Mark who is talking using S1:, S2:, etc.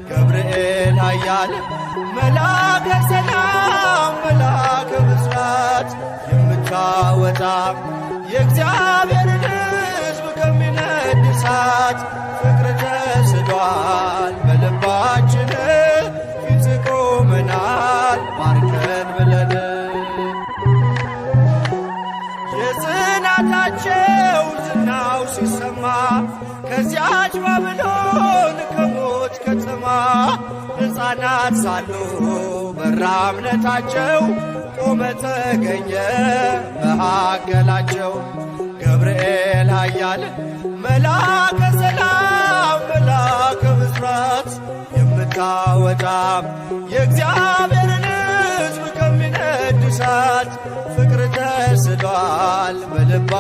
S1: ገብርኤል ኃያል መላከ ሰላም መላከ ብስራት የምታወጣ የእግዚአብሔርን ሕዝብ ከሚነድ እሳት ፍቅር ተስሏል በልባችን ፊት ቆመናል ባርከን ብለን። የጽናታቸው ዝናው ሲሰማ ከዚያች ባብሎን ከሞት ከተማ ሕፃናት ሳሉ በራ እምነታቸው ቆመ ተገኘ መካከላቸው። ገብርኤል ኃያል መላከ ሰላም መላከ ብስራት የምታወጣ የእግዚአብሔርን ሕዝብ ከሚነድ እሳት ፍቅር ተስሏል በልባ።